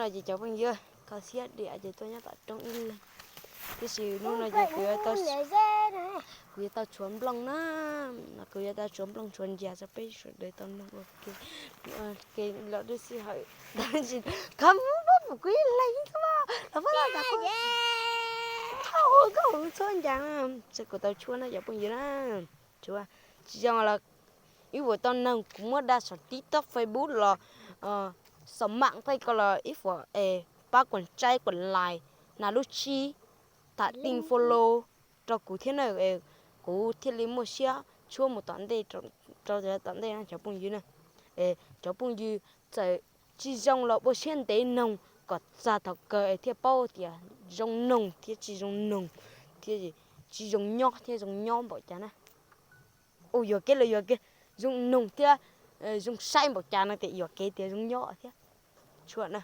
Ces cov phooj ywg, kho siab diam ces tuaj nyob tom roob ib leeg. Tiam sis hnub no ces kuv yuav tau, kuv yuav tau tshuav nplooj na, kuv yuav tau tshuav nplooj tshuav ntsias rau peb sawv daws tau nug ua ke. Ua ke los dub sij hawm, tab sis kho muab pom kuv ib leeg xwb los pab los tas, koj hu txhua ncas, kuv tau tshuav na cov phooj ywg na. Tsis zoo los ib vuas tau noog kuv muab da saum TikTok, Facebook los xaum mam tej ko los ib vuas es pab kuam tsaib kuam lais, nas lub tsib, tham tij follow rau kuv thiab na, kuv thiaj li muaj siab tshuab mus tom ntej, rau tom ntej no cov phooj ywg na. Cov phooj ywg txawm tsis zoo los ua siab ntev noog kom txog thaum kawg es thiaj paub tias zoo noog thiab tsis zoo noog, thiab tsis zoo nyob thiab zoo nyob npaum cas na. Ua yuam kev los yuam kev zoo noog thiab zoo saib npaum cas no tias yuam kev tias zoo nyob thiab. Tshuav na.